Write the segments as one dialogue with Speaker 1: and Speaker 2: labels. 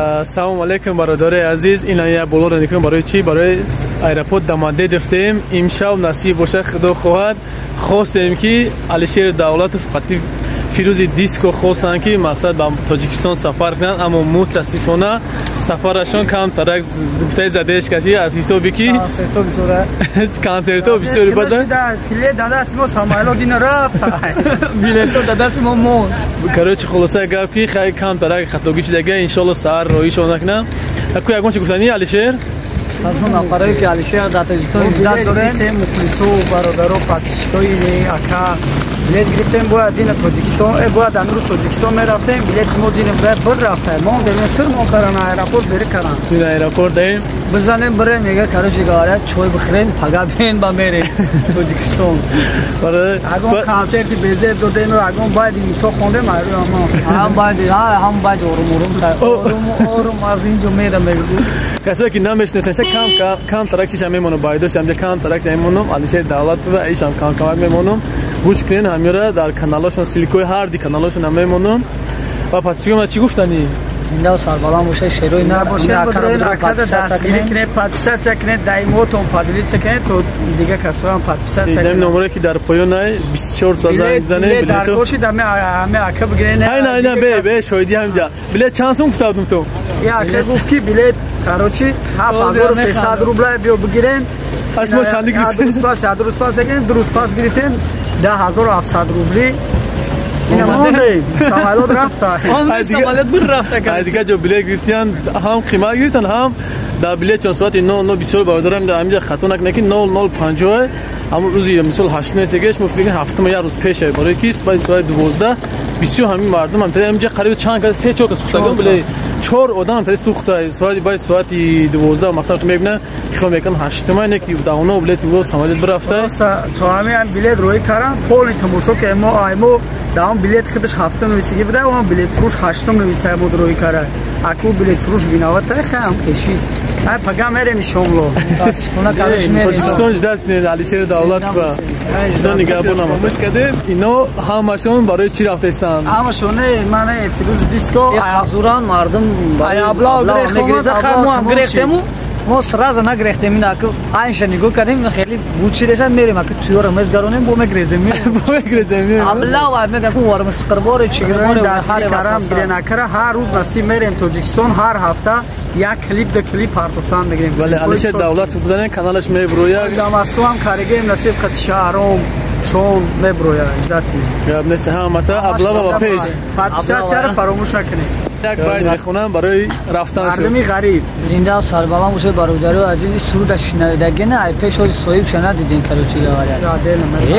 Speaker 1: Салом алейкум, бародари азиз. Ин я болоро никунем. Барои чӣ? Барои аэропорт Домодедово имшаб насиб боша, худо хоҳад. Хостем, ки Алишери Давлатов қатъи Фирӯзи Диско хостанд, ки мақсад ба Тоҷикистон сафар кунанд, аммо мутаассифона сафарашон камтарак гуфтаи задеш каши аз ҳисоби ки консертҳо бисёри бада.
Speaker 2: Билет дадасти мо, самолёт дина рафт, билето дадасти мо монд.
Speaker 1: Короче, хулоса гап, ки хай камтарак хатогӣ шудага, иншолло саҳар роҳишон накунам. Аку ягон чи гуфтанӣ, Алишер?
Speaker 2: Аз он нафарое, ки Алишер дар Тоҷикистон ҳиҷрат дорем, мухлису бародаро, подписчикои ака, билет гирифтем, бояд дина Тоҷикистон, бояд амрӯз Тоҷикистон мерафтем. Билети мо дина бояд бир рафта мондем, сир мо каран, аэропорт бери каран.
Speaker 1: Дина аэропорт даем.
Speaker 2: Бизанем, бирем, мега, короче говоря, чой бихӯрем, пага бен ба мерем Тоҷикистон. Ягон консерти безеб додем, ягон байди то хондем, ҳам байди, ҳам байди, орум орум, орум орум аз инҷо мерам, мегӯ.
Speaker 1: Касое, ки намешиносанд, кам кам тарак чиша мемонам, байдош ҳамҷа кам тарак мемонам, Алишер Давлатова ишам кам камак мемонам. Гӯш кунен ҳамёра дар каналошон, ссылкои ҳарди каналошон ҳам мемонам. Ва подписчикам чӣ гуфтанӣ?
Speaker 2: Зинда сарбаланд боша, шерои дастгирӣ кунед, подписаться кунед, даймотон поделиться кунед, то дига касоам подписаться.
Speaker 1: Кунед. Номере, ки дар поён ай, 24 соат занг бизанед.
Speaker 2: Билет дар коши даме аме ака бигирен.
Speaker 1: Ай, на, на, бе бе, шоҳидӣ ҳамҷа. Билет чанд сум гуфта будум ту?
Speaker 2: Я ака гуфт, ки билет, короче, 7300 рубла, биё бигирен.
Speaker 1: Аш мо чанди гирифтем?
Speaker 2: Рӯз пас, як рӯз пас гирифтем, 2 рӯз пас гирифтем, 10 700 рубли. Самолёт рафта.
Speaker 1: Самолёт бир рафта. Дига ҷо билет гирифтиян, ҳам қимат гирифтан, ҳам дар билет чон соати 00. Бисёр бародарам дар ҳаминҷа хато накунед, ки 00:50 ҳамон рӯзи, мисол, ҳаштум сегеш мо фикр ҳафтума, як рӯз пеше, барои ки баъди соати 12 бисёр ҳамин мардум ҳам ҳаминҷа қариб чанд кас, се чор кас сӯхтагон биле, чор одам ҳам сӯхта. Соати баъди соати 12 мақсад ки мебинанд, хиёл мекунанд ҳаштума, не ки давно билети самолёт бирафта.
Speaker 2: То ҳамин билет рӯй кардан, полный тамошо ки мо аймо дар он билет худаш ҳафтум нависагӣ буда, он билетфурӯш ҳаштум нависа буд, рӯй кара. Аку билетфурӯш виновата, хаям хешид. Ай, пага мерем, иншоалло.
Speaker 1: Тоҷикистон ждать кунед Алишери Давлатова. Худо нигаҳбонам. Муш кардем, ино ҳамашон барои чӣ рафтаистанд?
Speaker 2: Ҳамашон не, ман Фирӯзи Диско.
Speaker 3: Қазуран мардум.
Speaker 2: Мо
Speaker 3: ҳам гирехтему, мо сразу нагирехтем, ин аку айнша нигоҳ кардем, хеле бучиреса, мерем, аку туёра мезгаронем, бо мегрезем.
Speaker 1: Бо мегрезем.
Speaker 3: Аблава мега ку варм сқирборе чигирборе.
Speaker 2: Карам гиренакара, ҳар рӯз насиб мерем Тоҷикистон, ҳар ҳафта як клип, ду клип партофтан мегирем.
Speaker 1: Вале Алишер Давлатов бизанем, каналаш меброяд.
Speaker 2: Дар Москва ҳам каригем, насиб қати шаҳром шон меброяд, ждать.
Speaker 1: Гап нест, ҳамата аблава ва пеш.
Speaker 2: Подписатьсяро фаромӯш накунед.
Speaker 1: Як байт мехонам барои рафтан.
Speaker 2: Мардуми ғариб.
Speaker 3: Зинда сарбаланд бошед, бародару азиз. Суруда шинавидаги на, ай пеш оли соҳибша надиден, короче говоря.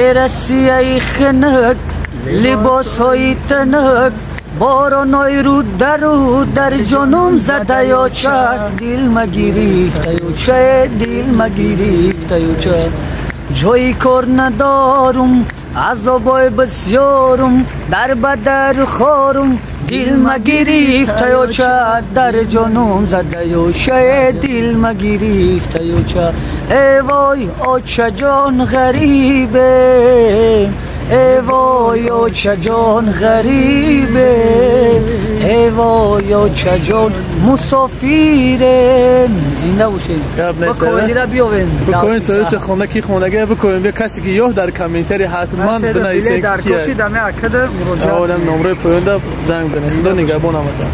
Speaker 3: Э, Россияи хунук, либосҳои тунук, боронои рӯдару дар ҷонум задаёча, дил магирифтаюча, дил магирифтаюча. Ҷои кор надорум, азобои бисёрум, дар бадар хорум, дил магирифтаёча, дар ҷонум задаёча, дил магирифтаёча. Э вой, очаҷон, ғарибе, э вой, очаҷон, ғарибе, э вой, очаҷон, мусофирем. Зинда бошед. Бикоинира биёвен.
Speaker 1: Бикоин соҳибша хонда, ки хондага бикоин. Бия, касе ки ёфт, дар комментари ҳатман бинависед.
Speaker 2: Дар коши даме акада муроҷиат.
Speaker 1: Номрои поёнда занг бизанед. Худо нигаҳбон ҳамата.